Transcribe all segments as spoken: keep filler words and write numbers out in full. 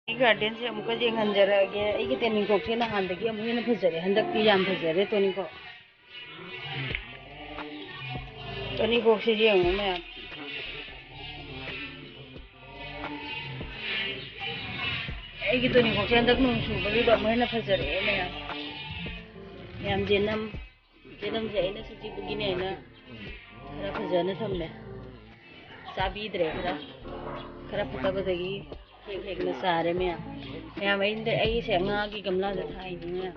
ꯑꯩ gardenꯁꯦ ꯑꯃꯨꯛꯀ ꯌꯦꯡꯍꯟꯖꯔꯛꯑꯒꯦ꯫ ꯑꯩꯒꯤ ꯇꯣꯅꯤꯡꯈꯣꯛꯁꯦ ꯅꯍꯥꯟꯗꯒꯤ ꯑꯃꯨꯛ ꯍꯦꯟꯅ ꯐꯖꯔꯦ, ꯍꯟꯗꯛꯇꯤ ꯌꯥꯝ ꯐꯖꯔꯦ ꯇꯣꯅꯤꯡꯈꯣꯛ꯫ ꯇꯣꯅꯤꯡꯈꯣꯛꯁꯦ ꯌꯦꯡꯉꯨ ꯃꯌꯥꯝ, ꯑꯩꯒꯤ ꯇꯣꯅꯤꯡꯈꯣꯛꯁꯦ ꯍꯟꯗꯛ ꯅꯣꯡ ꯆꯨꯕꯗꯨꯗ ꯑꯃꯨꯛ ꯍꯦꯟꯅ ꯐꯖꯔꯛꯑꯦ ꯃꯌꯥꯝ꯫ ꯃꯌꯥꯝ ꯖꯦꯅꯝ, ꯖꯦꯅꯝꯁꯦ ꯑꯩꯅ ꯁꯤꯈꯤꯕꯒꯤꯅꯦ ꯍꯥꯏꯅ ꯈꯔ ꯐꯖꯅ ꯊꯝꯃꯦ, ꯆꯥꯕꯤꯗ꯭ꯔꯦ꯫ ꯈꯔ ꯈꯔ ꯐꯠꯇꯕꯗꯒꯤ ꯍꯦꯛ ꯍꯦꯛꯅ ꯆꯥꯔꯦ ꯃꯌꯥꯝ꯫ ꯃꯌꯥꯝ ꯑꯩ ꯑꯩꯁꯦ ꯉꯥꯒꯤ ꯒꯝꯂꯥꯗ ꯊꯥꯏꯅꯤ ꯃꯌꯥꯝ꯫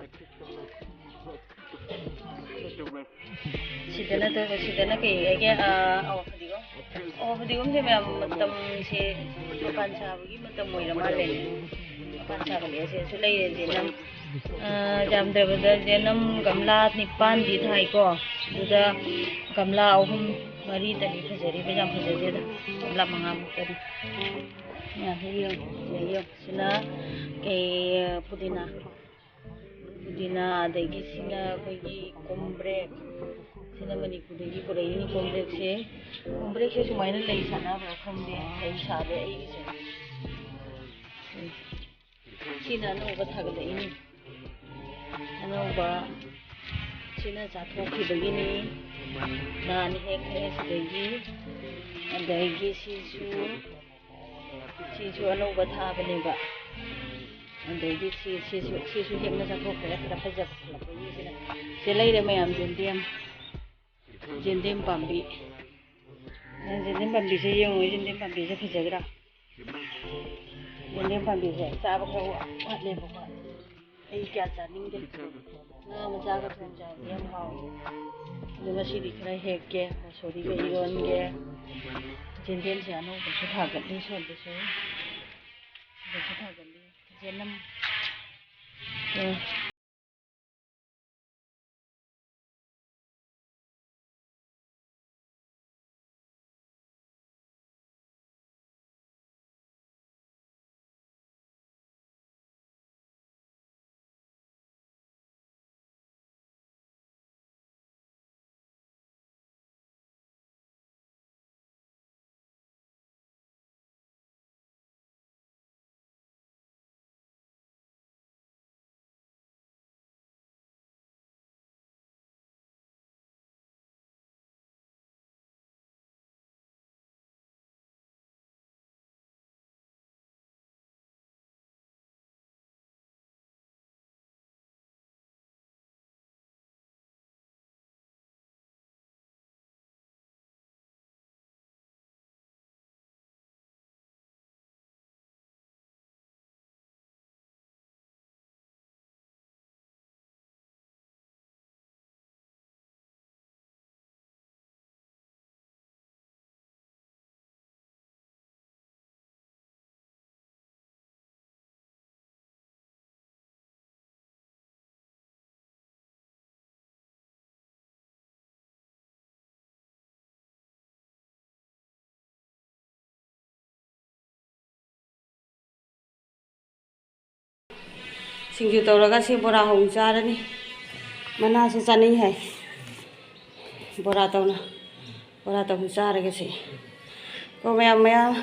ꯁꯤꯗꯅ ꯇꯧꯕ, ꯁꯤꯗꯅ ꯀꯩ ꯍꯥꯏꯒꯦ? ꯑꯥ, ꯑꯣ, ꯐꯗꯤꯒꯣꯝ꯫ ꯑꯣ, ꯐꯗꯤꯒꯣꯝꯁꯦ ꯃꯌꯥꯝ ꯃꯇꯝꯁꯦ ꯃꯄꯥꯟ ꯁꯥꯕꯒꯤ ꯃꯇꯝ ꯑꯣꯏꯔ ꯃꯥꯜꯂꯦꯅꯦ꯫ ꯃꯄꯥꯟ ꯁꯥꯒꯠꯂꯛꯑꯦ꯫ ꯁꯤꯁꯨ ꯂꯩꯔꯦ ꯖꯦꯅꯝ꯫ ꯑꯥ, ꯌꯥꯝꯗ꯭ꯔꯕꯗ ꯖꯦꯅꯝ ꯒꯝꯂꯥ ꯅꯤꯄꯥꯟꯗꯤ ꯊꯥꯏꯀꯣ꯫ ꯑꯗꯨꯗ ꯒꯝꯂꯥ ꯑꯍꯨꯝ ꯃꯔꯤꯗꯅꯤ ꯐꯖꯔꯤꯕ, ꯌꯥꯝ ꯐꯖꯗꯦꯗ꯫ ꯒꯝꯂꯥ ꯃꯉꯥꯃꯨꯛꯇꯅꯤ꯫ ꯌꯥꯝ ꯍꯦꯛ ꯌꯦꯡꯉꯨ, ꯁꯤꯗ ꯌꯦꯡꯉꯨ꯫ ꯁꯤꯅ ꯀꯩ, ꯄꯨꯗꯤꯅꯥ꯫ ꯄꯨꯗꯤꯅꯥ, ꯑꯗꯒꯤ ꯁꯤꯅ ꯑꯩꯈꯣꯏꯒꯤ ꯀꯣꯝꯕ꯭ꯔꯦꯛ꯫ ꯁꯤꯅ ꯃꯅꯤꯄꯨꯔꯗꯒꯤ ꯄꯨꯔꯛꯏꯅꯤ ꯀꯣꯝꯕ꯭ꯔꯦꯛꯁꯦ꯫ ꯀꯣꯝꯕ꯭ꯔꯦꯛꯁꯦ ꯁꯨꯃꯥꯏꯅ ꯂꯩ ꯁꯥꯟꯅꯕ꯭ꯔꯥ ꯈꯪꯗꯦ꯫ ꯂꯩ ꯁꯥꯠꯂꯦ ꯑꯩꯒꯤꯁꯦ꯫ ꯁꯤꯅ ꯑꯅꯧꯕ ꯊꯥꯒꯠꯂꯛꯏꯅꯤ꯫ ꯑꯅꯧꯕ꯫ ꯁꯤꯅ ꯆꯥꯊꯣꯛꯈꯤꯕꯒꯤꯅꯤ꯫ ꯅꯍꯥꯟ ꯍꯦꯛꯈ꯭ꯔꯦ ꯁꯤꯗꯒꯤ꯫ ꯑꯗꯒꯤ ꯁꯤꯁꯨ, ꯁꯤꯁꯨ ꯑꯅꯧꯕ ꯊꯥꯕꯅꯦꯕ꯫ ꯑꯗꯒꯤ ꯁꯤ, ꯁꯤꯁꯨ, ꯁꯤꯁꯨ ꯍꯦꯛꯅ ꯆꯥꯊꯣꯛꯈ꯭ꯔꯦ꯫ ꯈꯔ ꯐꯖꯕ ꯈꯜꯂꯛꯄꯒꯤ ꯁꯤꯗ꯫ ꯁꯤ ꯂꯩꯔꯦ ꯃꯌꯥꯝ, ꯌꯦꯟꯗꯦꯝ꯫ ꯌꯦꯟꯗꯦꯝ ꯄꯥꯝꯕꯤ꯫ ꯌꯦꯟꯗꯦꯝ ꯄꯥꯝꯕꯤꯁꯦ ꯌꯦꯡꯉꯣ, ꯌꯦꯟꯗꯦꯝ ꯄꯥꯝꯕꯤꯁꯦ ꯐꯖꯗ꯭ꯔꯥ? ꯌꯦꯟꯗꯦꯝ ꯄꯥꯝꯕꯤꯁꯦ ꯆꯥꯕ ꯈꯔ ꯋꯥꯠꯂꯦꯕꯀꯣ꯫ ꯑꯩ ꯀꯌꯥ ꯆꯥꯅꯤꯡꯗꯦ꯫ ꯉꯥ ꯃꯆꯥꯒ ꯊꯣꯡ ꯆꯥꯕꯗꯤ ꯌꯥꯝ ꯍꯥꯎꯋꯦ꯫ ꯑꯗꯣ ꯉꯁꯤꯗꯤ ꯈꯔ ꯍꯦꯛꯀꯦ, ꯃꯁꯣꯔꯤꯒ ꯏꯔꯣꯟꯒꯦ꯫ ꯌꯦꯟꯗꯦꯝꯁꯦ ꯑꯅꯧꯕꯁꯨ ꯊꯥꯒꯠꯂꯤ ꯁꯣꯝꯗꯁꯨ꯫ ꯁꯤꯗꯁꯨ ꯊꯥꯒꯠꯂꯤ꯫ ꯌꯦꯅꯝ꯫ ꯑꯦ꯫ ꯁꯤꯡꯖꯨ ꯇꯧꯔꯒ ꯁꯤ ꯕꯣꯔꯥ ꯍꯧꯅ ꯆꯥꯔꯅꯤ꯫ ꯃꯅꯥꯁꯦ ꯆꯥꯅꯩ ꯍꯥꯏ꯫ ꯕꯣꯔꯥ ꯇꯧꯅ, ꯕꯣꯔꯥ ꯇꯧꯅ ꯆꯥꯔꯒꯦ ꯁꯤ꯫ ꯀꯣ ꯃꯌꯥꯝ, ꯃꯌꯥꯝ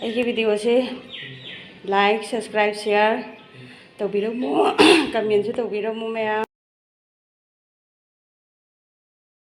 ꯑꯩꯒꯤ videoꯁꯦ like, subscribe, share ꯇꯧꯕꯤꯔꯝꯃꯨ꯫ Commentꯁꯨ ꯇꯧꯕꯤꯔꯝꯃꯨ ꯃꯌꯥꯝ꯫